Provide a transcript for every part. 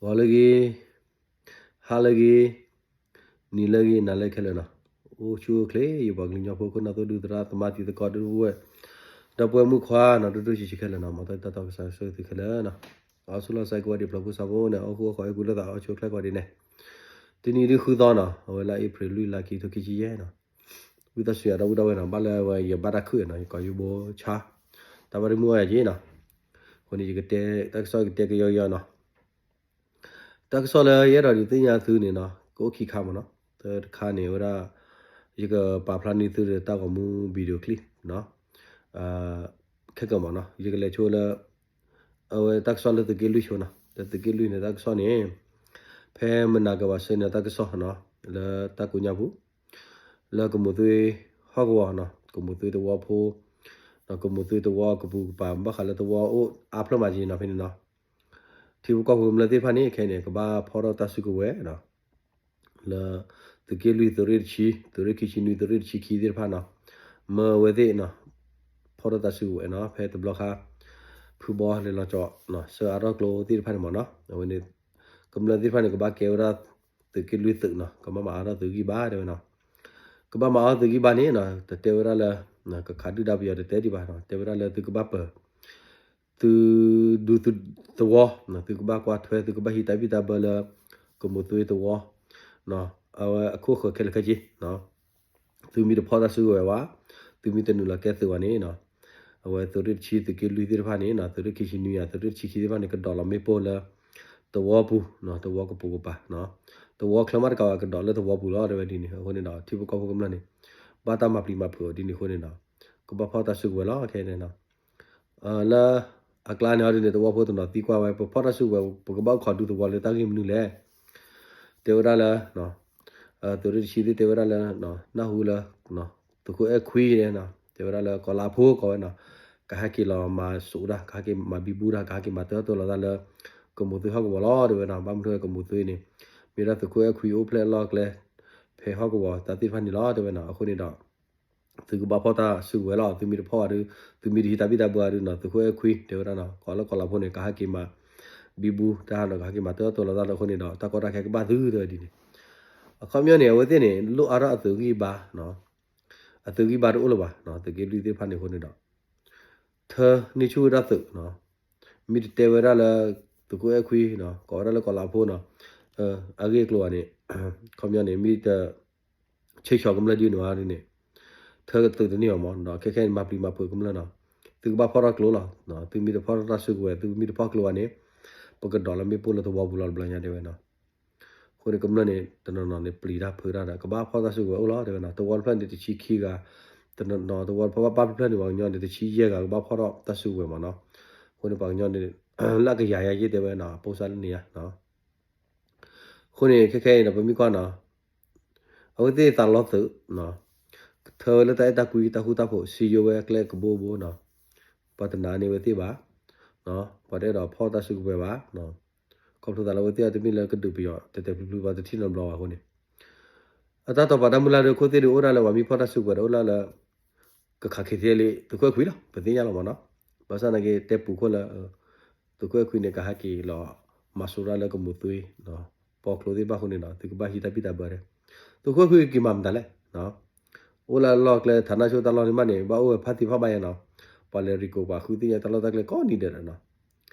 ဂီၤလၢအဂ့ၤ, ဟါလၢအဂ့ၤ, နံၤလၢအဂ့ၤ နၤလၢအဂ့ၤခဲလၢာ်နီၤ. အိၣ်ဆူၣ်အိၣ်ချ့ ယပှၤကလုာ်ကညီဖိ ခိၣ်နၢ်သိၣ်ဒူသရၣ် သမါတံၤသကိးဒူဝဲၢ် ဒီပုၢ်ဝဲၢ်မုၣ်ခွါနီၤ ဒိၣ်ဒိၣ်ဆံးဆံးခဲလၢာ်နီၤ မ်တၢ်တီကစၢ်ဆိၣ်ဂ့ၤသုခဲလၢာ်နီၤ. အီၣ်ဆူၣ်လီၤစဲးကဝီၤဒံး ဖျၢၣ်ဖိဆါဖိန့ၣ် အိၣ်ဃူအိၣ်ဃီ အဲၣ်ကူလိာ်သး အီၣ်ဆူၣ်အိၣ်ချ့ကဝီၤဒံးန့ၣ် တနံၤဒုးဃုသီနီၤ အဝဲလၢအ့ဖြ့ၣ်လွံၢ်လါ ခံထိခံဆံယဲၢ်နီၤ. ဝံသးစူၤ ဒီပုၢ်ဒီဝဲၢ်နီၤ ဘၣ်လၢအဝဲယဘၣ်တၢ်ခုၣ်နီၤ ယကိးယဘိဆါ တၢ်ဘၣ်တမုာ်အီၣ်ယၤက့နီၤ. အဃိန့ၣ် ယကတဲ တၢ်ကစီၣ်ကတဲကယီကယီနီၤ. တၢ်ကစီၣ်လၢယအဲၣ်ဒိးဒုးသ့ၣ်ညါသုန့ၣ်နီၤ ကအိၣ်ခံခါမ့ၢ်နီၤ. တၢ်တခါန့ၣ် အဝဲဒၣ် ယကပာ်ဖျါန့ၢ်သုဒီးတၢ်ဂီၤမူ video clip နီၤ ခဲကမ့ၢ်နီၤ ယကလဲၤဆိလၢ အဝဲတၢ်ကစီၣ်လၢသုးက့လွံၢ်ဆိနီၤ. လၢသုးက့လွံၢ်န့ၣ် တၢ်ကစီၣ်န့ၣ် ဖဲမနၤကဘၣ်ဆၢန့ၣ် တၢ်ကစီၣ်နီၤ လၢတၢ်ကိးညါပူၤ လၢကမိၢ်သွ့ဟီၣ်ကဝီၤနီၤ ကမိၢ်သွ့သဝီဖိ ကမိၢ်သွ့သဝီကပူၤကပၤ ဘၣ်ဃးလၢသဝီအိၣ်အါဖျၢၣ်မးက့နီၤ ဖဲန့ၣ်နီၤ. ထံဖိကီၢ်ဖိကမျၢၢ်သ့ၣ်တဖၣ်န့ၣ် ခဲအံၤန့ၣ် ကဘၣ်ဖီၣ်ထီၣ်တၢ်စုကဝဲၤနီၤ လၢ သုးက့လွံၢ် သုးရ့ၣ်တဆံ သုးရ့ၣ်ခံဆံနွံ သုးရ့ၣ်တဆံခံသ့ၣ်တဖၣ်နီၤ မၢဝဲသ့ၣ်နီၤ ဖီၣ်ထီၣ်တၢ်စုကဝဲၤနီၤ ဖဲတဘျီခါ ဖုဘီလဲၤလီၤကၠီ စၢအါထီၣ်ကျိသ့ၣ်တဖၣ်န့ၣ်မ့ၢ်နီၤ အဝဲန့ၣ် ကမျၢၢ်သ့ၣ်တဖၣ်န့ၣ် ကဘၣ်ကဲဝဲဒၣ် သုးက့လွံၢ်သုးနီၤ ကဘၣ်မၤအါထီၣ်သုးဂံၢ်ဘါတဲဝဲနီၤ ကဘၣ်မၤအါထီၣ်သုးဂံၢ်ဘါန့ၣ်နီၤ တတဲဝဲဒၣ်လၢ ကခးဒုၣ်ဒါပယီၤတတဲဒံးဘၣ်နီၤ တဲဝဲဒၣ်လၢသုကဘၣ်ပၢၤ သုဒူသုသဝီ သုကဘၣ်ကွၢ်ထွဲ သုကဘၣ်ဟံးတၢ်ဘံၣ်တၢ်ဘၢလၢ ကမိၢ်သွ့သဝီ အဝဲအခိၣ်ဃၢၤခဲလၢာ်ခဲဆ့ သုမ့ၢ်တဖီၣ်တၢ်စုကဝဲၤဘၣ် သုမ့ၢ်တနုာ်လီၤကဲသုးဘၣ်န့ၣ်နီၤ အဝဲသုးရ့ၣ်တဆံ သုးက့လွံၢ်သ့ၣ်တဖၣ်န့ၣ်နီၤ သုးရ့ၣ်ခံဆံနွံယါ သုးရ့ၣ်တဆံခံသ့ၣ်တဖၣ်န့ၣ် ကဒိးလီၤမ့ၣ်ပိၢ်လၢ သဝီပူၤနီၤ သဝီကပူၤကပၤနီၤ သဝီချၢမးတကးဘၣ် ကဒိးလၢသဝီပူၤလီၤ တဲဝဲဒ်န့ၣ် အဃိန့ၣ်ဒီး ထံဖိကီၢ်ဖိကမျၢၢ်န့ၣ် ဘၣ်တၢ်မၤပျံၤမၤဖုးအီၤဒ်န့ၣ်အဃိန့ၣ်ဒီး ကဘၣ်ဖီၣ်တၢ်စုကဝဲၤလီၤ ခဲအံၤန့ၣ်နီၤ လၢအကျါန့ၣ်အီၤဒ်န့ၣ် သဝီဖိတနီၤသံကွၢ်ဝဲ ပဖီၣ်တၢ်စုကဝဲၤ ပကဘၣ်အိၣ်ခိးဒူသဝီလၢတၢ်ဂ့ၢ်မနုၤလဲၣ် တဲဝဲဒၣ်လၢ သုးရ့ၣ်တဆံသ့ၣ်တဲဝဲဒၣ်လၢ နၢ်ဟူလၢ သုးခိၣ်အဲၣ်ခွံန့ၣ် တဲဝဲဒၣ်လၢကီၤလၤဖိကိးဝဲနီၤ ကဟဲက့ၤလီၤမၤစိးတၢ် ကဟဲက့ၤမၤဘံဘူတၢ် ကဟဲက့ၤမၤတၢ်တိၢ်လီၤတၢ်လၢ ကမိၢ်သွ့ဟီၣ်ကဝီၤလီၤ တဲဝဲနီၤ ဘၣ်မနုၤကမိၢ်သွ့န့ၣ် မ့ၢ်ဒၣ်သုးခိၣ်အဲၣ်ခွံအိၣ်ဖျဲၣ်အလီၢ်အကျဲ ဖဲဟီၣ်ကဝီၤတၢ်သ့ၣ်တဖၣ်န့ၣ်လီၤ တဲဝဲနီၤ အဃိန့ၣ်ဒီး သုကဘၣ်ဖီၣ်တၢ်စုကဝဲၤလီၤ သုမ့ၢ်တဖီၣ်ဘၣ်ဒီး သုမ့ၢ်တဟံးတၢ်ဘံၣ်တၢ်ဘၢဒီးနီၤ သုးခိၣ်အဲၣ်ခွံတဲဝဲဒၣ်နီၤ ကီၤလၢကီၤလၤဖိန့ၣ် ကဟဲက့ၤမၤ ဘံဘူတၢ်နီၤ ကဟဲက့ၤမၤတၢ်တိၢ်လီၤတၢ်လၢအဃိန့ၣ်ဒီး တၢ်ကီတၢ်ခဲကဘၣ်သုတဲဝဲဒ်န့ၣ် အခီပညီန့ၣ် အဝဲသ့ၣ်န့ၣ် လိၣ်အါထီၣ်အသုးဂံၢ်ဘါ အသုးဂံၢ်ဘါတအိၣ်လၢၤဘၣ် သုးက့လွံၢ်သ့ၣ်တဖၣ်န့ၣ်အဃိန့ၣ်ဒီး ထၢန့ၢ်ဆူၣ်ဝဲဒၣ်သုး မ့ၢ်တတဲဝဲဒၣ်လၢ သုးခိၣ်အဲၣ်ခွံ ကိးဝဲဒၣ်လၢကီၤလၤဖိနီၤ အဂ့ၢ်အကျိၤဘၣ်န့ၣ် ခီပညီန့ၣ် မ့ၢ်တ ဆဲးဆီၣ်ကမျၢၢ်ဒ်န့ၣ်ဘၣ်န့ၣ် ထၢသုးတန့ၢ်ဘၣ်မး ဒီးခဲခဲအံၤမၤပျံၤမၤဖုးကမျၢၢ်နီၤ သုကဘၣ်ဖီၣ်ထီၣ်ကျိလီၤ သုမ့ၢ်တဖီၣ်ထီၣ်တၢ်စုကဝဲၤ သုမ့ၢ်တဖီၣ်ကျိဘၣ်န့ၣ် ပကဒိးလၢမ့ၣ်ပိၢ်လၢသဝီပူၤလီၤတဘျီညါတဲဝဲနီၤ အဃိန့ၣ်ကမျၢၢ်န့ၣ် တနီၤနီၤန့ၣ် ပျံၤတၢ်ဖုးတၢ်ဒီး ကဘၣ်ဖီၣ်တၢ်စုကဝဲၤအိၣ်လီၤတဲဝဲနီၤ သဝီတဖျၢၣ်န့ၣ်တဆံခံဂၤ တနီၤနီၤ သဝီတဖျၢၣ်ဘၣ်ပၢ်ဖျၢၣ်န့ၣ် ပှၤကညီန့ၣ် တဆံယဲၢ်ဂၤ ကဘၣ်ဖီၣ်ထီၣ်တၢ်စုကဝဲၤမးနီၤ အဃိန့ၣ်ပှၤကညီန့ၣ် လၢအကယၤယၤယ့ၢ်တဲဝဲနီၤ အပိစါလၢန့ၣ်ယါ အဃိန့ၣ် ခဲခဲအံၤဒီး ပမ့ၢ်ကွၢ်နီၤ အဝဲသ့ၣ်သးလီၤသုး ထၢဝဲလၢတၢ်အဲၣ်တၢ်ကွံ တၢ်ဃူတၢ်ဖိး စံယိဝဲကျဲကဘိဘိနီၤ ပှၤတနာ်န့ၢ်ဝဲသ့ၣ်ဘၣ် ပှၤတအဲၣ်ဒိးဖီၣ်တၢ်စုကဝဲၤဘၣ် ခီဖျိသးလၢအဝဲသ့ၣ်အတမ့ၢ်လၢကဒုးပယီၤ တဲာ်တဲာ်ဖျုးဖျုး ပှၤတထံၣ်နီတဘျီဘၣ်အဃိန့ၣ် အတၢ်တီၢ်ပာ်တၢ်မုၢ်လၢ်ဒီး ခိၣ်သ့ၣ်ဒုးအိၣ်ဒၣ်လၢ ပှၤမ့ၢ်ဖီၣ်တၢ်စုကဝဲၤဒီးအိၣ်ဒၣ်လၢ ကခး ခဲသ့လံ သုးခိၣ်အဲၣ်ခွံလီၤ ပသ့ၣ်ညါလီၤမးနီၤ ဘၣ်ဆၣ်သနာ်က့ တဲပူၤခိၣ်လၢ သုးခိၣ်အဲၣ်ခွံန့ၣ် ကဟဲက့ၤလီၤ မၤစိးတၢ်လၢကမိၢ်သွ့ ပီကျိသ့ၣ်တဖၣ်အဃိန့ၣ်ဒီး သုကဘၣ်ဟံးတၢ်ဘံၣ်တၢ်ဘၢဒီး သုးခိၣ်အဲၣ်ခွံက့ၤမၤမတၤလဲၣ် အိၣ်လၢအလီၢ်ကျဲ ဌာနချုပ် တၢ်လီၢ်န့ၣ်မးန့ၣ် ဘၣ်အိၣ်ဝဲဖးသံဖးဘၣ်ယါနီၤ ပှၤလဲၤရံၣ်ကိးပှၤဃုသ့ၣ်ညါတၢ်လီၢ်တၢ်ကျဲကိးနံၤဒဲးဒီးနီၤ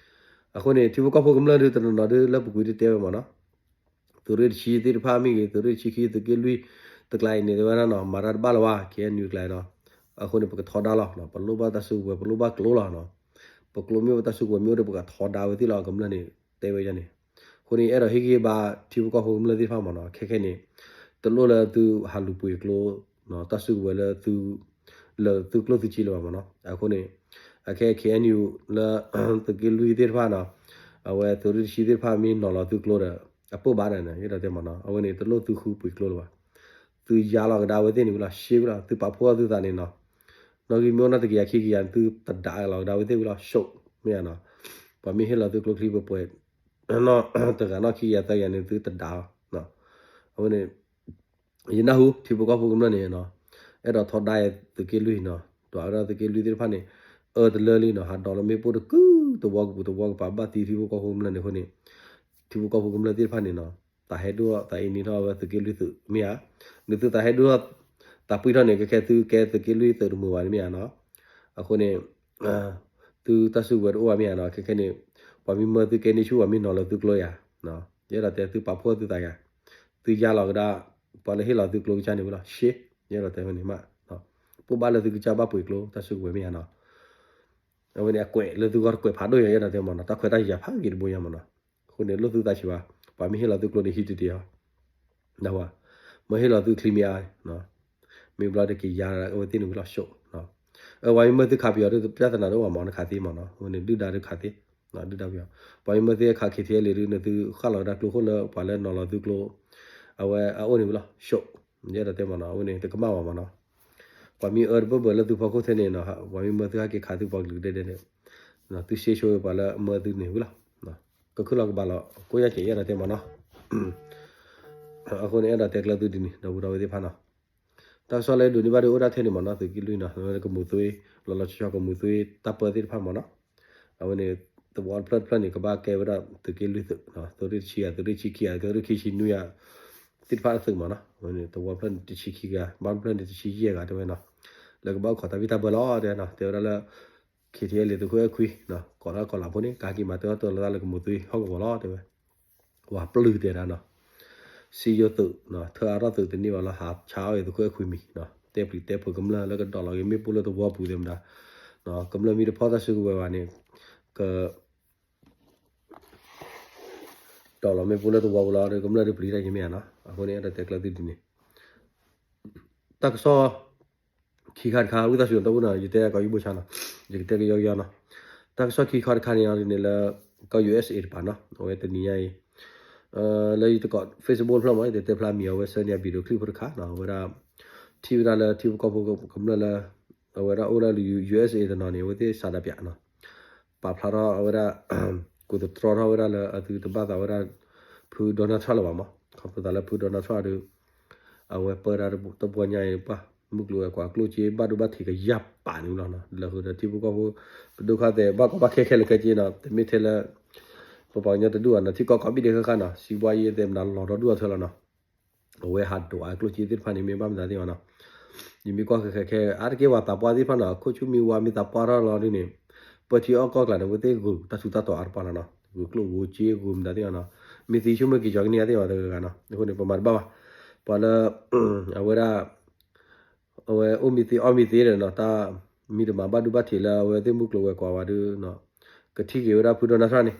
အဃိန့ၣ် ထံဖိကီၢ်ဖိကမျၢၢ်ဒုးတနီၤနီၤဒုး လၢပူၤကွံာ်တတဲဝဲမးနီၤ သုးရ့ၣ်တဆံသ့ၣ်တဖၣ်မ့ၢ်ဂ့ၤ သုးရ့ၣ်တဆံခံ သုးက့လွံၢ် တကျါအံၤန့ၣ် တဲဝဲဒၣ်နီၤ မၤတၢ်တဘၣ်လၢၤဘၣ် ခဲအံၤနုာ်ကျါအံၤနီၤ အဃိန့ၣ် ပကထီဒါလီၤ ပလိၣ်ဘၣ်တၢ်စုကဝဲၤ ပလိၣ်ဘၣ်ကျိလီၤနီၤ ပကျိမ့ၢ်အိၣ် တၢ်စုကဝဲၤမ့ၢ်အိၣ်ဒီး ပကထီဒါဝဲသ့ၣ်လီၤ ကမျၢၢ်န့ၣ် တဲဝဲဒ်န့ၣ် အဃိန့ၣ် အဲၣ်ဒိးဟ့ၣ်ဂံၢ်ဘါ ထံဖိကီၢ်ဖိကမျၢၢ်သ့ၣ်တဖၣ်မးနီၤ ခဲခဲန့ၣ် တလိၣ်လၢသုဟးလူၤပှ့ၤကျိ တၢ်စုကဝဲၤလၢသု လၢသုကျိၣ်သုစ့လၢၤဘၣ်မးနီၤ အဃိန့ၣ် အခဲ ခဲအံၤနုာ် လၢ သုးက့လွံၢ်သ့ၣ်တဖၣ်နီၤ အဝဲသုးရ့ၣ်တဆံသ့ၣ်တဖၣ်မ့ၢ်နီၤလီၤသုကျိဒီး အပိၢ်ဘၣ်ဒီးန့ၣ် အဲၣ်ဒိးတဲမးနီၤ အဝဲန့ၣ် တလိၣ်သုဃုပှ့ၤကျိလၢၤဘၣ် သုယါလီၤကဒါဝဲသ့ၣ်န့ၣ်ဝံၤလီၤ ရှဲဝံၤလီၤ သုပာ်ဖှိၣ်အီၣ်သုသးန့ၣ်နီၤ နီၣ်ဂံၢ်မ့ၢ်အိၣ်နီၢ်တကယၤခံကယၤန့ၣ် သုတဒါလီၤကဒါဝဲသ့ၣ်ဝံၤလီၤ ရှုံး မ့ၢ်ဧါနီၤ ပှၤမ့ၢ်ဟ့ၣ်လီၤသုကျိချံပှဲၤပှဲၤ နီၢ်တဂၤနီၢ်ခံကယၤသၢကယၤန့ၣ် သုတဒါလီၤ အဝဲန့ၣ် ယနၢ်ဟူ ထံဖိကီၢ်ဖိကမျၢၢ်န့ၣ်နီၤ အဲၣ်ဒိးထီဒါသုးက့လွံၢ်နီၤ ဒွးဝဲဒၣ်သုးက့လွံၢ်သ့ၣ်တဖၣ်န့ၣ် အၢတလၢလံနီၤ ဟးဒိးလၢမ့ၣ်ပိၢ်တကု သဝီကပူၤသဝီကပၤ ဘၣ်သံထံဖိကီၢ်ဖိကမျၢၢ်န့ၣ်အဃိန့ၣ် ထံဖိကီၢ်ဖိကမျၢၢ်သ့ၣ်တဖၣ်န့ၣ်နီၤ, သးဟဲဒိၣ်ထီၣ်သးအ့န့ထီၣ်ဝဲသုးက့လွံၢ်သုးမ့ၢ်ဧါ, နသုသးဟဲဒိၣ်ထီၣ်သးပှံၢ်ထီၣ်န့ၣ် ကဲခဲသုကဲသုးက့လွံၢ်သုးတမုာ်ဘၣ်န့ၣ်မ့ၢ်ဧါနီၤ, အဃိန့ၣ် သုတၢ်စုကဝဲၤတအိၣ်ဘၣ်မ့ၢ်ဧါနီၤ, ခဲခဲန့ၣ် ပှၤမ့ၢ်မၢသုကဲန့ၢ်ဆူၣ် ပှၤမ့ၢ်နီၤလီၤသုကျိယၤ, ယအဲၣ်ဒိးတဲသုပာ်ဖှိၣ်သုသးယၤ, သုယါလီၤကဒါ ပှၤလၢဟ့ၣ်လီၤသုကျိကစၢ်န့ၣ်ဝဲလီၤ, ရှ့, ယအဲၣ်ဒိးတဲဖဲန့ၣ်မး, ပိၢ်ဘၣ်လၢသုကစၢ်ဘၣ်ပှ့ၤကျိ တၢ်စုကဝဲၤမ့ၢ်ဧါနီၤ, အဝဲန့ၣ်အကွဲးလၢသုဂီၢ်တကွဲးဖးဒိၣ်ယၤ ယအဲၣ်ဒိးတဲမ့ၢ်နီၤ, တၢ်ခွဲးတၢ်ယာ်ဖးဂ့ၤတဘိယၤမ့ၢ်နီၤ, အဃိန့ၣ်လိၣ်သုသးဆံးဘၣ်, ပှၤမ့ၢ်ဟ့ၣ်လီၤသုကျိန့ၣ် ဟံးတတ့ၢ်အီၤ ဒၣ်ဝဲ, မ့ၢ်ဟ့ၣ်လီၤသုချံမ့ၢ်အါ, မ့ၢ်ဘျီတက့ၤယါအဝဲသ့ၣ်န့ၣ်ဝံၤလီၤ ရှုံး, အဝဲမ့ၢ်သုခးပယီၤဒုး ပြဿနာတအိၣ်ဘၣ်မ့ၢ်နီၤ, နခးသ့မ့ၢ်နီၤ, အဝဲန့ၣ်ဒုၣ်ဒါဒုးခးသ့, ဒုၣ်ဒါပယီၤ, ပှၤမ့ၢ်မၢသုခး ခ့ထံအဲလ့ၣ် ဒုး နသုဃၣ်လီၤကဒါကျိခိၣ်လၢပှၤလၢနီၤလီၤသုကျိ, အဝဲအအိၣ်န့ၣ်ဝံၤလီၤ ရှုံး, ယအဲၣ်ဒိးတဲမ့ၢ်နီၤ, အဝဲန့ၣ်တကမၣ်ဘၣ်မ့ၢ်နီၤ, ပှၤမ့ၢ်အၢတဘၢၣ်ဘၢၣ်လၢသုဖီခိၣ်ထဲန့ၣ်နီၤ, ပှၤမ့ၢ်မၢသုဟဲက့ၤခးသုပှၤကလုာ်ဒဲးဒဲးန့ၣ်, သုရှဲဆိပှၤလၢမၢသုန့ၣ်ဝံၤလီၤ, ကခုၣ်လီၤကဘၣ်လီၤ ကိးညါက့ၤ ယအဲၣ်ဒိးတဲမ့ၢ်နီၤ, အဃိန့ၣ် အဲၣ်ဒိးတဲကျၢၤသုဒ်န့ၣ် ဒီပုၢ်ဒီဝဲၢ်သ့ၣ်တဖၣ်နီၤ, တၢ်ကစီၣ်လၢဒိးန့ၢ်ဘၣ်ဒုးအိၣ်ဒၣ်ထဲန့ၣ်မ့ၢ်နီၤ, သုးက့လွံၢ်နီၤ, ကမူၤသွ့, လီၤလီၤဆီဆီကမူၤသွ့တၢ်ပၢသ့ၣ်တဖၣ်မ့ၢ်နီၤ, အဝဲန့ၣ် သဝီတဖျၢၣ်တဖျၢၣ်န့ၣ် ကဘၣ်ကဲဝဲဒၣ်သုးက့လွံၢ်သုး, သုးရ့ၣ်တဆံယဲၢ်, သုးရ့ၣ်တဆံခံယဲၢ်, သုးရ့ၣ်ခံဆံနွံယဲၢ်, သ့ၣ်တဖၣ်အသုးမ့ၢ်နီၤ, အဝဲန့ၣ် သဝီတဖျၢၣ်န့ၣ် တဆံခံဂၤ, ဘၣ်တဖျၢၣ်န့ၣ် တဆံယဲၢ်ဂၤတဲဝဲနီၤ, လၢကဘၣ်အိၣ်ခိးတၢ်ဘံၣ်တၢ်ဘၢလီၤတဲနီၤ, တဲဝဲဒၣ်လၢ ခ့ထံအဲလ့ၣ် သုးခိၣ်အဲၣ်ခွံ, ကိးလၢကိးလးဖိန့ၣ် ကဟဲက့ၤမၤတၢ်အီၣ်တၢ်အီလၢတၢ်လၢကမူၤသွ့ဟီၣ်ကဝီၤလီၤ တဲဝဲ, ဝၤပျုၢ်တဲဒၣ်နီၤ, စံယိၣ်သုး, ထၢအါထီၣ်သုးတန့ၢ်ဘၣ်လီၤ ဟးဆါအီၣ်အံၤသုးခိၣ်အဲၣ်ခွံမံၤ, တဲပျံၤတဲဖုးကမျၢၢ်လၢကဒီးလီၤက့ၤမ့ၣ်ပိၢ်လၢသဝီပူၤသ့ၣ်မတၤ, ကမျၢၢ်မ့ၢ်တဖီၣ်တၢ်စုကဝဲၤဘၣ်န့ၣ်, က ဒီးလီၤမ့ၣ်ပိၢ်လၢသဝီပူၤလီၤ ကမျၢၢ်ဒုးပျံၤတၢ်က့ၤမ့ၢ်ဧါနီၤ, အဃိန့ၣ် အဲၣ်ဒိးတဲကျၢၤသုဒ်န့ၣ်, တၢ်ကစီၣ် ခံခါတခါ ဝံသးစူၤဒီပုၢ်နီၤ, ယတဲကီးယဘိၣ်ဆါနီၤ, ယကတဲကယီကယီနီၤ, တၢ်ကစီၣ်ခံခါတခါန့ၣ်အီၤဒ်န့ၣ်လၢ ကီၢ် ယူၢ်အ့းအ့း တပၤနီၤ, အဝဲတနံၤညါအံၤ လၢယတကိး Facebook ဖျၢၣ်မး ယတတဲဖျါမံၤအဝဲဆၢန့ၢ်အ video clip ဖိတခါနီၤ, အဝဲဒၣ် ထံၣ်ဝဲဒၣ်လၢထံဖိကီၢ်ဖိကမျၢၢ်လၢ အဝဲဒၣ်အိၣ်လၢ ယူၢ်အ့းအ့း တနီၤန့ၣ် အဝဲသ့ၣ်စးဒၣ်ပၠးနီၤ, ပာ်ဖျါထီၣ်အဝဲဒၣ် ကိးသတြီထီၣ်ဝဲဒၣ်လၢအသုတဘၣ်သးဝဲဒၣ် ဖု Donald Trump လၢၤဘၣ်မး, ခီဖျိသးလၢဖု Donald Trump ဒီး အဝဲပၢတၢ်တဘျီညါအံၤ ပှၤမုၢ်ကျိၤဝဲၤကွာ်ကျိၣ်စ့ဘၣ်ဒိဘၣ်ထံးကယၢ်ပာ်န့ၣ်လီၤ, လၢဃုာ်ဒီးထံဖိကီၢ်ဖိ ပဒိၣ်ခါသဲး ဘၣ်ကီဘၣ်ခဲခဲလၢာ်ခဲဆ့နီၤ, တမ့ၢ်ထဲလၢ ပပှၤကညီတဒူၣ်ဘၣ်နီၤ, ထံကီၢ်ကိးဘ့ၣ်ဒဲးဃၣ်ဃၣ်နီၤ, စံးဘှါယ့သဲးမနုၤလီၤဒီဒူၣ်အီၤထွဲလီၤနီၤ, အဝဲဟးဒိးအကျိၣ်စ့သ့ၣ်တဖၣ်န့ၣ် မ့ၢ်ဘၣ်မနုၤသ့ၣ်ဘၣ်နီၤ, ယမ့ၢ်ကွၢ်ဃဲးဃဲးခဲ အါတက့ၢ်ပှၤသးပှၢ်သ့ၣ်တဖၣ်နီၤ, ခိၣ်ဆူၣ်မ့ၢ်ဝါမ့ၢ်သးပှၢ်ထီၣ်လီၤဒ်န့ၣ်, ပၢထံအီၣ်ကီၢ်ကျါန့ၣ် အဝဲသ့ၣ်ဂုာ်တၢ်ထူးတၢ်တီၤအါတပှၤလီၤနီၤ, ဂုာ်ကျိၣ်ဂုာ်စ့ဂုာ်မနုၤသ့ၣ်ဘၣ်နီၤ, မ့ၢ်သံဆိကမိၣ်က့ၤကၠီကန့ၢ်အသ့ၣ်ဘၣ်တဂၤဂၤနီၤ, အဃိန့ၣ် ပမၤတဘၣ်ဘၣ်, ပှၤလၢ အဝဲဒၣ် အဝဲအိၣ်မံၤသ့အီၣ်မံၤသ့ဒီးနီၤ, တၢ်မံၤတမၤဘၣ်ဒိဘၣ်ထံးလၢအဝဲသ့ၣ်မုၢ်ကျိၤဝဲၤကွာ်ဝဲဒီး ကထံၣ်က့ၤဝဲဒၣ်ဖု Donald Trump န့ၣ်,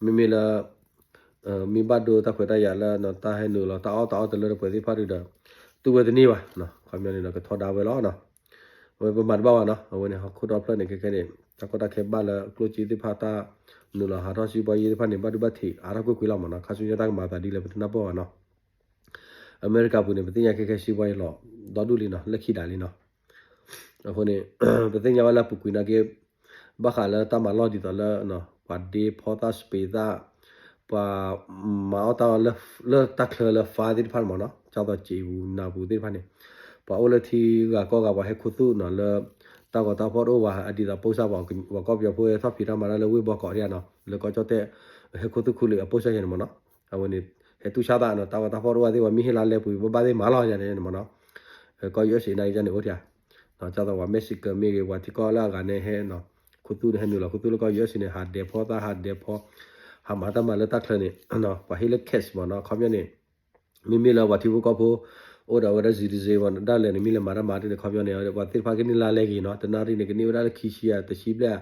မ့မ့ၢ်လၢ မ့ၢ်ဘၣ်ဒိတၢ်ခွဲးတၢ်ယာ်လၢ တၢ်ဟဲနုာ်လီၤတၢ်အီၣ်တၢ်အီတလၢတပှဲၤသ့ၣ်တဖၣ်ဒီး တူၢ်ဝဲတန့ၢ်ဘၣ်, ခီပညီန့ၣ်ဒီး ကထီဒါဝဲလီၤနီၤ, အဝဲပမၤတဘၣ်ဘၣ်နီၤ, အဝဲန့ၣ် ဟီၣ်ခိၣ်ဒီဖျၢၣ်န့ၣ် ခဲခဲန့ၣ် တၢ်ကီတၢ်ခဲဘၣ်လၢကျိၣ်စ့သ့ၣ်တဖၣ် တၢ်နုာ်လီၤဟးထီၣ်စံးဘှါယ့သ့ၣ်တဖၣ်န့ၣ် ဘၣ်ဒိဘၣ်ထံးအါထီၣ်ကွ့ၢ်ကွ့ၢ်လီၤမးနီၤ, ခါဆူညါတၢ်ကမၤသးဒ်လဲၣ် ပတနၢ်ပၢၢ်ဘၣ်နီၤ, အမဲရကၤပူၤန့ၣ် ပသ့ၣ်ညါခဲခဲစံးဘှါယ့လီၤ ဒီဒူၣ်လံနီၤ, လၢခံဒၣ်လံနီၤ, အဃိန့ၣ် ပသ့ၣ်ညါဝဲလၢအပူၤကွံာ်နာ်က့ ဘၣ်ဃးလၢတၢ်မၤလီၢ်ဒ်သိးလၢ ပှၤဒ့ဖီသၣ်စပံးသၣ်, ပှၤမၤအီၣ်တၢ်လၢတၢ်ချၢလၢ farm သ့ၣ်တဖၣ်န့ၣ်မးနီၤ, ကၢ်သိးစံာ်ပူၤနၢ်ပူၤသ့ၣ်တဖၣ်န့ၣ်, ပှၤအိၣ်လၢထံဂၤကီၢ်ဂၤ ပှၤဟဲခူသူၣ်နီၤလၢ တၢ်ဂီၤတၢ်ဖီၣ်တအိၣ်ဘၣ် အဒ်သိးပိၢ်စၢ်ပှၤကီၢ်ပယီၤဖိဟဲထီၣ်ဖံးတၢ်မၤတၢ်လၢဝ့ၢ်ဘီကီးဒ်နီၤ, လၢကီၢ်ကၠီၣ်တဲၣ် ဟဲခူသူၣ်ခူလံအပိၢ်စၢ်ယဲန့ၣ်မးနီၤ, အဝဲန့ၣ် ဟဲတူၢ်ဆါသးနီၤ, တၢ်ဂီၤတၢ်ဖီၣ်တအိၣ်ဘၣ်သ့ၣ် ပှၤမ့ၢ်ဟ့ၣ်လါလဲပူၤ ဘၣ်ဘၣ်သ့ၣ်မၤလီၤယဲန့ၣ်မးနီၤ, ကီၢ် ယူၢ်အ့းအ့း နာ်က့န့ၣ်အိၣ်ထံဧါ ကၢ်သိးပှၤ Mexican မ့ၢ်ဂ့ၤ ပှၤထံကီၢ်လၢအဂၤန့ၣ်ဟဲ ခူသူၣ်န့ၣ် ဟဲနုာ်လီၤခူသူၣ်လၢကီၢ် ယူၢ်အ့းအ့း န့ၣ် ဟးဒဲးဖီသၣ် ဟးဒဲးဖီ ဟးမၤတၢ်မၤလၢတၢ်ချၢန့ၣ် ပှၤဟ့ၣ်လၢ cash မးနီၤ, ခီပညီန့ၣ် မ့မ့ၢ်လၢပှၤထံဖိကီၢ်ဖိ အိၣ်ဒီးဝဲဒၣ် citizen မး ဒၣ်လဲာ်န့ၣ် မ့ၢ်လဲၤမၤတၢ်မၤဒ်န့ၣ် ခီပညီန့ၣ် ပှၤသ့ၣ်တဖၣ်ကန့ၢ်လါလဲဂ့ၤနီၤ, တနၣ်ရံၣ်န့ၣ် ကန့ၢ်ဝဲဒၣ်လၢခံဆံဧါ တဆံဘျဲၣ်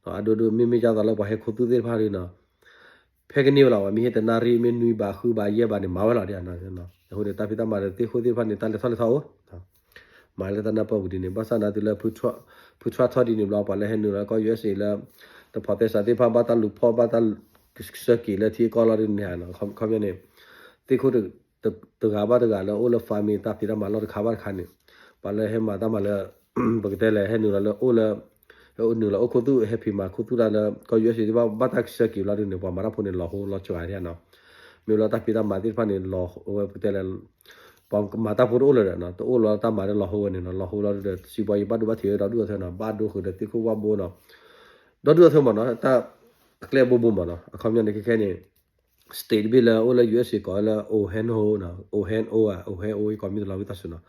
ဧါ, အဒိဒိၣ် မ့မ့ၢ်ကၢ်သိးလၢပှၤဟဲခူသူၣ်သ့ၣ်တဖၣ်ဒ်နီၤ ဖဲကန့ၢ်ဝဲလီၤ ပှၤမ့ၢ်ဟ့ၣ်တနၣ်ရံၣ် မ့ၢ်နွံဘး ဃုဘး ယဲၢ်ဘးန့ၣ် မၤဝဲလီၤဒ်နီၤ, အဃိန့ၣ် တၢ်ဖံးတၢ်မၤဒီးသ့ၣ်ခိၣ်သ့ၣ်တဖၣ်န့ၣ် တၢ်လဲၤထီၣ်လဲၤထီအိၣ် မၤလၢတၢ်နၢ်ပၢၢ်ပူၤဒ်န့ၣ် ဘၣ်ဆၣ်နာ်တုၤလၢ ဖု Trump ထီၣ်ဒ်န့ၣ်ဘျီ ပှၤလၢဟဲနုာ်လီၤကီၢ် ယူၢ်အ့းအ့း လၢ တဖိးသဲစးသ့ၣ်တဖၣ် ဘၣ်တၢ်လူၤဖီၣ် ဘၣ်တၢ်ဆှၢက့ၤလၢထံကီၢ်လီၤဒ်န့ၣ် ခီပညီန့ၣ် သ့ၣ်ခိၣ်တဂၤဘၣ်တဂၤလၢအိၣ်လၢ farm မ့ၢ်တၢ်ဖံးတၢ်မၤလီၢ်တခါဘၣ်တခါန့ၣ် ပှၤလၢဟဲမၤတၢ်မၤလၢ ပကတဲလဲၣ် ဟဲနုာ်လီၤလၢအိၣ်လၢ ဟဲနုာ်လီၤအိၣ်ခူသူၣ် ဟဲဖံးမၤခူသူၣ်တၢ်လၢ ကီၢ် ယူၢ်အ့းအ့း သ့ၣ်တဖၣ် ဘၣ်တၢ်ဆှၢက့ၤဘျီဒ်န့ၣ် ပှၤမၤတၢ်ဖိန့ၣ် လီၤဟိလီၤစှၤဒ်နီၤ, မ့ၢ်လၢတၢ်ဖံးတၢ်မၤသ့ၣ်တဖၣ်န့ၣ် လီၤဝဲပကတဲလဲၣ် ပှၤမၤတၢ်ဖိတအိၣ်လၢၤဒီး တအိၣ်လီၤတၢ်မၤဒီးလီၤဟိဝဲန့ၣ်နီၤ, လီၤဟိလီၤဒီး စံးဘှါယံၤဘၣ်ဒိဘၣ်ထံးဝဲဒီဒူၣ်အီၤထဲနီၤ, ဘၣ်ဒိဃုာ်ဒီးသ့ၣ်ခိၣ်ဝၣ်ဘိနီၤ, ဒီဒူၣ်အီၤထဲမးနီၤ, တၢ်အကျဲအဘိဘိမးနီၤ, အခီပညီန့ၣ် ခဲခဲန့ၣ် state တဘ့ၣ်လၢအိၣ်လၢ ယူၢ်အ့းစ့ၣ် ကိးလၢ Ohio နီၤ, Ohio ဧါ, Ohio အံၤကိးမံၤတလီၤဝံသးစူၤနီၤ,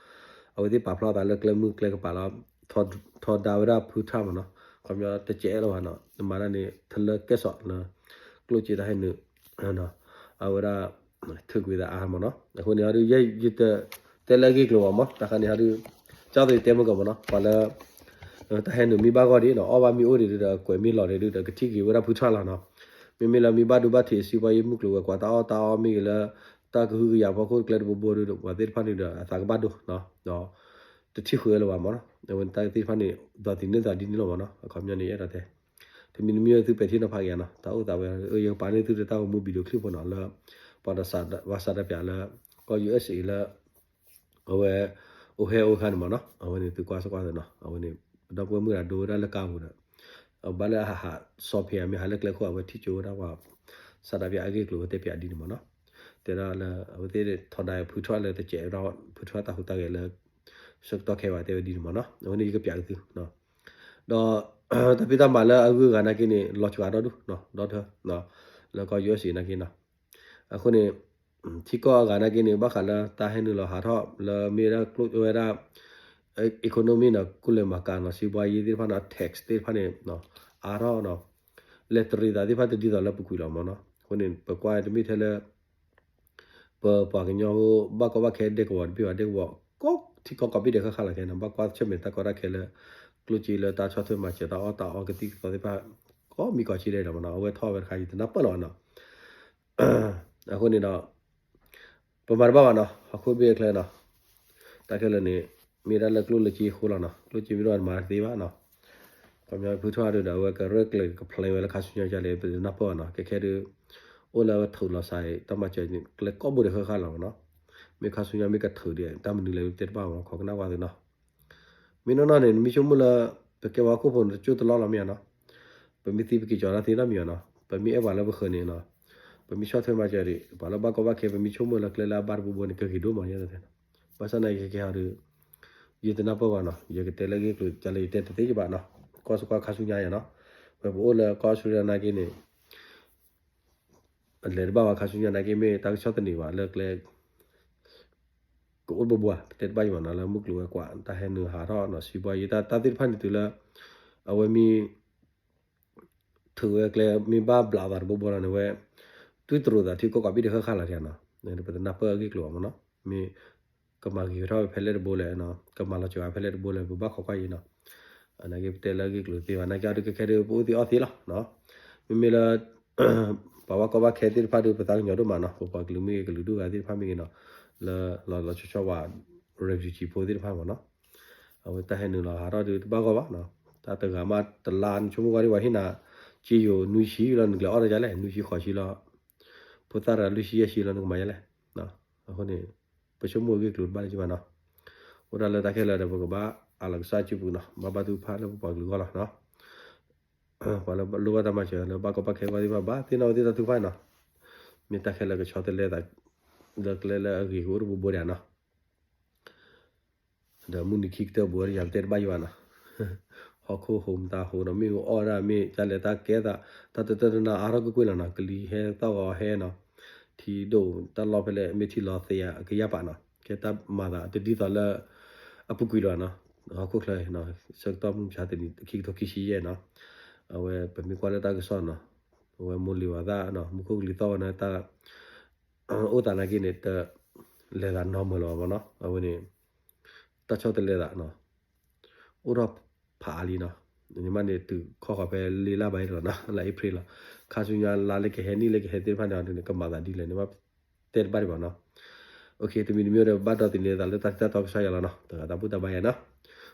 အဝဲသ့ၣ်ပာ်ဖျါသးလၢကျဲမုၢ်ကျဲကပၤလီၤ, ထီဒါဝဲဒၣ်ဖုထၣ်မ့ၢ်နီၤ, ခီပညီတစဲးလၢၤဘၣ်နီၤ, နမၤတၢ်န့ၣ် ထလၢကဲစိာ်လၢ ကျိၣ်စ့တၢ်ဟဲနုာ် အဝဲဒၣ် ထုးကွံာ်သးအါမ့ၢ်နီၤ, အဃိန့ၣ် ယတတဲလၢအဂ့ၢ်ကျိၤဘၣ်မ့ၢ် တၢ်ခါန့ၣ်ဟီဒုး ကၢ်သ့ၣ်တဲမုၢ်ကီၢ်မ့ၢ်နီၤ, ပှၤလၢ တၢ်ဟဲနုာ်မ့ၢ်ဘၣ်ဂီၢ်ဒံးနီၤ, အီၣ်ဘၣ်မ့ၢ်အိၣ်ဒံးဒီး အကွဲးမ့ၢ်လီၤဒံးဒီး ကထံၣ်က့ၤဝဲဒၣ်ဖုထၣ်လီၤနီၤ, မ့မ့ၢ်လၢမ့ၢ်ဘၣ်ဒိဘၣ်ထံးစံးဘၣ်ယဲမုၢ်ကျိၤဝဲၤကွာ်တၢ်အီၣ်တၢ်အီမ့ၢ်ဂ့ၤလၢ တၢ်ကဟုကယာ်ဖီခိၣ်ကျဲတဘိဘိဒီး ပှၤသ့ၣ်တဖၣ်န့ၣ်ဒီး အသးကဘၣ်ဒိနီၤ, ဒီး တထံၣ်ဃုာ်လၢၤဘၣ်မ့ၢ်နီၤ, အဝဲတၢ်သ့ၣ်တဖၣ်န့ၣ် ဒီးသန့ၤသးဒ်န့ၣ်လီၤမ့ၢ်နီၤ, အခီပညီန့ၣ် ယအဲၣ်ဒိးတဲ တမံၤတမံၤသုပဲာ်ထံနီၤဖးက့ၤနီၤ, တၢ်အိၣ်သးဝဲ ယကပာ်န့ၢ်သုတၢ်ဂီၤမူ video clip ဖိနီၤ လၢ ပှၤဒီး ပှၤစးဒးပၠးလၢ ကီၢ် ယူၢ်အ့းစ့ၣ် လၢ အဝဲ Ohio ခါန့ၣ်မ့ၢ်နီၤ, အဝဲန့ၣ်သုကွၢ်စ့ၢ်ကီးနီၤ, အဝဲန့ၣ် ပဒီပုၢ်ဝဲၢ်မုၣ်တဂၤဒိဝဲဒၣ်လၢကါပူၤဒီး အဘၣ်လၢအဟးဟးဆီဖဲအမ့ၢ်ဟးလၢကျဲခိၣ် အဝဲထံၣ်ကၠိဝဲဒၣ်ပှၤ စးဒးပၠးအဂ့ၢ်ကျိၤဝဲတဲပၠးဒ်န့ၣ်မ့ၢ်နီၤ, တဲဒၣ်လၢ အဝဲသ့ၣ်ထီဒါဖုထၣ်လၢတစဲးဝဲဒၣ် ဖုထၣ်တၢ်ဟူးတၢ်ဂဲၤလၢ ဆၢကတီၢ်ခဲအံၤဘၣ်တဲဝဲဒ်န့ၣ်မ့ၢ်နီၤ, အဝဲန့ၣ်ယကပၠးက့ၤသု ဒီး တၢ်ဖံးတၢ်မၤလၢအဂုၤအဂၤနာ်က့န့ၣ် လီၤစှၤဒီဒူၣ် ဒီထၢ လၢကီၢ် ယူၢ်အ့းစ့ၣ် နာ်က့နီၤ, အဃိန့ၣ် ထံကီၢ်အဂၤနာ်က့န့ၣ် ဘၣ်ဃးလၢတၢ်ဟဲနုာ်လီၤဟးထီၣ်လၢမ့ၢ်ဒၣ်ကျိၣ်ဝဲဒၣ် economy နီၤ, ကူၣ်လဲၤမၤကၤနီၤ, စီးပွားရေး သ့ၣ်တဖၣ်န့ၣ် tax သ့ၣ်တဖၣ်န့ၣ် အါထီၣ်နီၤ, လဲၤတရံးသးသ့ၣ်တဖၣ်တဒ်သိးလၢပူၤကွံာ်လီၤမ့ၢ်နီၤ, အဃိန့ၣ် ပကွၢ်တမ့ၢ်ထဲလၢ ပပှၤကညီဖိ ဘၣ်ကီဘၣ်ခဲဒဲကဝီၤတဘ့ၣ်ဘၣ် ဒဲကဝီၤ ကီထံကီၢ်ကိးဘ့ၣ်ဒဲးဃၣ်ဃၣ်လီၤခဲနီၤ, ဘၣ်ကွၢ်ဆၢၣ်မဲာ်တၢ်ကီတၢ်ခဲလၢ ကျိၣ်စ့လၢတၢ်ဆီၣ်ထွဲမၤစၢၤတၢ်အီၣ်တၢ်အီကသံၣ်ကသီသ့ၣ်တဖၣ် ကိးမံၤကိးဆံဒဲးလီၤမ့ၢ်နီၤ, အဝဲထီၣ်ဝဲတခါအံၤတနၢ်ပၢၢ်လီၤနီၤ, အဃိန့ၣ်ဒီး ပမၤတဘၣ်ဘၣ်နီၤ, ဟီၣ်ခိၣ်ဘ့ၣ်အချၢနီၤ, တၢ်ခဲလၢာ်န့ၣ် မ့ၢ်ဒၣ်လၢကျိၣ်လၢစ့အဃိလီၤနီၤ, ကျိၣ်စ့မ့ၢ်ဒိၣ်မၤတသ့ဘၣ်နီၤ, ခီပညီဖုထၣ်ဒုးဒီး အဝဲကရဲၣ်ကျဲၤက plan ဝဲလၢခါဆူညါကလဲၣ် ပတနၢ်ပၢၢ်ဘၣ်နီၤ, ကဲခဲဒုး အိၣ်လၢအဝဲထုးလီၤစးအံၤ တၢ်မၤစၢၤန့ၣ် ကျဲကိးဘိဒဲးဃၣ်ဃၣ်လီၤမ့ၢ်နီၤ, မ့ၢ်ခါဆူညါမ့ၢ်ကထုးဒံး တၢ်မနုၤလဲၣ်တဲတဘၣ်မ့ၢ်နီၤ, ခိးကနၣ်ဝါသုနီၤ မ့ၢ်နီၢ်နီၢ်န့ၣ် နမ့ၢ်ဆိကမိၣ်လၢ ပကဲဝဲဟီၣ်ခိၣ်ဖိန့ၣ် တကၠိၢ်တလီၢ်လီၤမ့ၢ်ဧါနီၤ, ပမ့ၢ်သံပက့ၤကၠီၤတၢ်သ့နီတမံၤဧါနီၤ, ပမ့ၢ်အဲၣ်ပှၤလၢပဃၢၤန့ၣ်နီၤ, ပမ့ၢ်ဆီၣ်ထွဲမၤစၢၤဒံး ပှၤလၢဘၣ်ကီဘၣ်ခဲ ပမ့ၢ်ဆိကမိၣ်လၢကျဲလၢအဘၣ်တဘိဘိန့ၣ် ကဂ့ၤဒိၣ်မးယဲၢ်တဲ, ဘၣ်ဆၣ်သနာ်က့ခဲခဲအံၤဒီး ယတနၢ်ပၢၢ်ဘၣ်နီၤ, ယကတဲလၢအဂ့ၢ်ကျိၤ ကလဲၤယတဲတသ့ယဘၣ်နီၤ, ကွၢ်စ့ၢ်ကီးခါဆူညါယဲၢ်နီၤ, ဝဲပအိၣ်လၢကီၢ်အီစထြ့လယါနာ်က့န့ၣ် လဲၤတဘၣ်ဘၣ်ခါဆူညါနာ်က့ မ့ၢ်တၢ်ကဆီၣ်သနံးဘၣ်လၢကျဲ ကအိၣ်တဘိဘိဧါ ပတဲတဘၣ်ယံၤဘၣ်နီၤ, လၢမုၢ်ကျိၤဝဲၤကွာ် တၢ်ဟဲနုာ်ဟးထီၣ်နီၤ, စီးပွားရေး တၢ်သ့ၣ်တဖၣ်န့ၣ်တုၤလၢ အဝဲမ့ၢ် ထုးဝဲကျဲ မ့ၢ်ဘၣ်ဘျးသးတဘိဘိလီၤန့ၣ်ဝဲ တွံၢ်တရိးသးထံကီၢ်ကိးဘ့ၣ်ဒဲးဃၣ်ဃၣ်လီၤနီၤ, ပတနၢ်ပၢၢ်အဂ့ၢ်ကျိၤဘၣ်မ့ၢ်နီၤ, မ့ၢ် ကမၤဂ့ၤထီၣ်ဖဲလဲၣ်တဘိလဲၣ်, ကမၤလီၤစှၤဖဲလဲၣ်တဘိလဲၣ် ပဘၣ်ခိးကွၢ်အံၤနီၤ, နာ်က့ပတဲလၢအဂ့ၢ်ကျိၤတသ့ဘၣ်, နာ်က့အဒုးခဲခဲဒုး ပအိၣ်သ့အီၣ်သ့လီၤ, မ့မ့ၢ်လၢ ပှၤဘၣ်ကီဘၣ်ခဲသ့ၣ်တဖၣ်ဒုး ပသးကညီၤဒိၣ်မးနီၤ, ပပှၤကလုာ်မ့ၢ်ဂ့ၤ ကလုာ်ဒူၣ်ဂၤသ့ၣ်တဖၣ်မ့ၢ်ဂ့ၤနီၤ, လၢလီၤလီၤဆီဆီဝဲ refugee ဖိသ့ၣ်တဖၣ်မ့ၢ်နီၤ, အဝဲတၢ်ဟဲနုာ်လီၤဟးထီၣ်ဒုးတဘၣ်ဂီၢ်ဘၣ်နီၤ, တၢ်တဂၤမးတလါ နဆိကမိၣ်ဝဲဒ်ပှၤဟ့ၣ်နၤ က့ယိၤနွံဆံလီၤ နကလဲၤအီၣ်တၢ်ဒ်လဲၣ်, နွံဆံဃိးဆံလီၤ, ဖိသၣ်တဂၤလွံၢ်ဆံယဲၢ်ဆံလီၤ နကမၤဒ်လဲၣ်, အဃိန့ၣ် ပဆိကမိၣ်အဂ့ၢ်ကျိၤတဘၣ်လၢၤဘၣ်နီၤ, အိၣ်ဒၣ်လၢတၢ်ခဲလၢာ်ဒီး ပကဘၣ်အးလီၤကစၢ်စုပူၤနီၤ, ဘၣ်ဘၣ်ထုကဖၣ်လၢပပှၤကလုာ်အဂီၢ်လီၤနီၤ ပှၤလၢလိၣ်ဘၣ်တၢ်မၤစၢၤလၢဘၣ်ကီဘၣ်ခဲအဂီၢ်သ့ၣ်တဖၣ် ဘၣ်သ့ၣ်နီၣ်ဝဲသ့ၣ်တၢ်ထုကဖၣ်နီၤ, မ့ၢ်တၢ်ခဲလၢာ်ကဆီတလဲသး လၢကျဲလၢအဂ့ၤကအိၣ်တဘိဘိဒံးနီၤ, ဒီးမုၢ်နံၤခံကတၢၢ်ဘိဒီး ယၤပတဲတဘၣ်ယံၤဘၣ်နီၤ, ဟီၣ်ခိၣ်ဟူးမတၤဟူးနီၤ, မ့ၢ်အီၣ်ဒၣ်မ့ၢ်ကလဲၤတၢ်ကဲသး တၢ်တတၢၢ်တနါအါထီၣ်ကွ့ၢ်ကွ့ၢ်လီၤနီၤ, ကလံၤဟဲသီၣ်ဂီၤဟဲနီၤ, ထံဒိၣ်တၢ်လီၢ်ဖဲလဲၣ် မ့ၢ်ထံလီၤသ့ဧါ အကယၢ်ပာ်နီၤ, ကဲတၢ်မၤသးတဒ်သိးလၢ အပူၤကွံာ်လီၤနီၤ, ဟီၣ်ခိၣ်ချၢနီၤ, ဆၢကတီၢ်မုၢ်မဆါတနံၤ ခံကထိခံဆံယဲၢ်နီၤ, အဝဲပမ့ၢ်ကွၢ်လၢတၢ်ကစီၣ်နီၤ, အဝဲမိၢ်လံၤဝဲသၣ်နီၤ မူခိၣ်ကလံၤသီၣ်ဝဲန့ၣ် တၢ် အိၣ်သးနာ်က့န့ၣ် တလဲၤသးနီမၢလီၤဘၣ်မ့ၢ်နီၤ, အဝဲန့ၣ် တၢ်ဆီတလဲသးနီၤ, အိၣ်ထီၣ်ဖးအါလံနီၤ, န့ၣ်မးန့ၣ် တုၤခီဃီၤဖဲလ့လါဘၣ်အံၤလီၤနီၤ, လါအ့ဖြ့ၣ်လီၤ, ခါဆူညါလါလၢကဟဲနံၣ်လၢကဟဲသ့ၣ်တဖၣ်န့ၣ် ကမၤသးဒ်လဲၣ်န့ၣ် ဘၣ်တဲတဘၣ်ဒံးဘၣ်နီၤ, တမံၤတမံၤဒီး ဘၣ်ဒီးသန့ၤသးလၢတၢ်ထံၣ်တၢ်တီကစၢ်ယွၤလီၤနီၤ, တဂၤတၢ်ဘူၣ်တၢ်ဘါယဲနီၤ,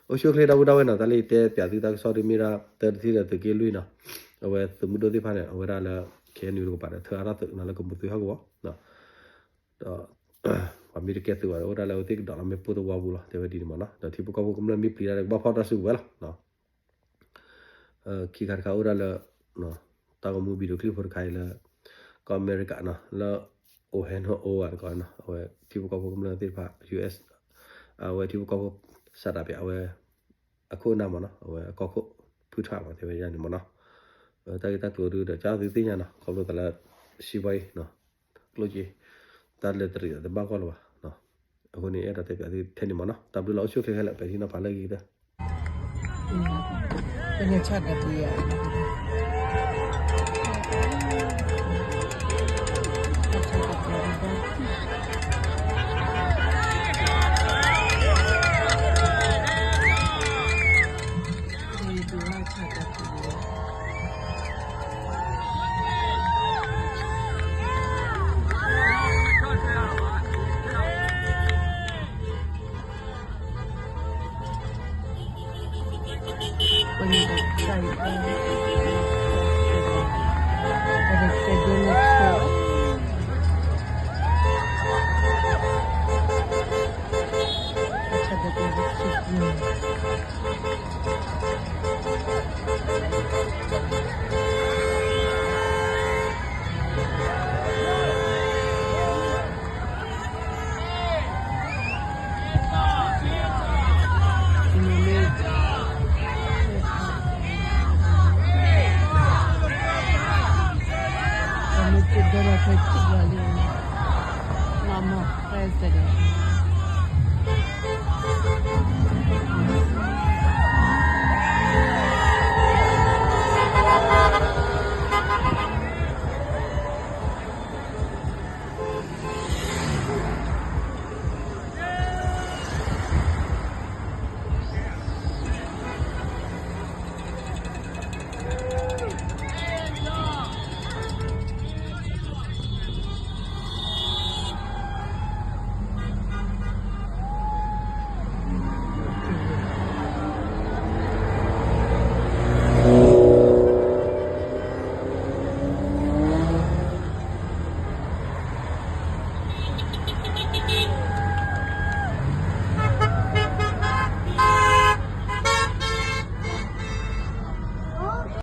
အိၣ်ဆူၣ်အိၣ်ချ့ဒီပုၢ်ဒီဝဲၢ်နီၤ, တၢ်လၢယတဲပၠးသုတၢ်ကစီၣ်ဒုးမ့ၢ်ဒၣ် တၢတထံၣ်ဒီးသုးက့လွံၢ်နီၤ, အဝဲသုးမုၢ်ဒိၣ်သ့ၣ်တဖၣ်န့ၣ် အဝဲဒၣ်လၢ ခဲအံၤနုာ်တကပၤဒီး ထၢအါထီၣ်သုးနီၤလၢကမူးသွံဟီၣ်ကဝီၤ ဒီး ပှၤမ့ၢ်တကဲသုးဘၣ်ဒီး အိၣ်ဒၣ်လၢအဝဲသ့ၣ်ကဒီးလီၤမ့ၣ်ပိၢ်သဝီပူၤလီၤ, တဲဝဲဒ်န့ၣ်မ့ၢ်နီၤ, ဒီးထံဖိကီၢ်ဖိကမျၢၢ်မ့ၢ်ပျံၤတၢ်ဒီး ကဘၣ်ဖီၣ်တၢ်စုကဝဲၤလီၤ. ခံခါတခါအိၣ်ဒၣ်လၢ တၢ်ဂီၤမူ video clip ဖိတခါအံၤလၢ ကီၢ်အမဲရကၤနီၤ လၢ Ohio တကီၢ်နီၤ, အဝဲထံဖိကီၢ်ဖိကမျၢၢ်သ့ၣ်တဖၣ် ယူႇအ့ၣ် အဝဲထံဖိကီၢ်ဖိ စးတၢ်ပၠး အဝဲ အခိၣ်အနၢ်မ့ၢ်နီၤ, အဝဲအကီၢ်ခိၣ်ဖုထၣ်မ့ၢ်တဲဝဲဒ်န့ၣ်မ့ၢ်နီၤ, တၢ်ဂ့ၢ်တၢ်ကျိၤဒုးဒီး ကၢ်သုသ့ၣ်ညါနီၤ, ခီဖျိသးလၢ စံးဘီအံၤနီၤ ကျိၣ်စ့, တၢ်လၢတရံးဒီးတဘၣ်ဂီၢ်လၢၤဘၣ်. အဃိန့ၣ် အဲၣ်ဒိးတဲပၠးသုထဲန့ၣ်မးနီၤ, တၢ်ဘျုးလီၤ အိၣ်ဆူၣ်ချ့ခဲလၢာ် ပထံၣ်နီၤဖးလၢဂ့ၤကတၢၢ်. President.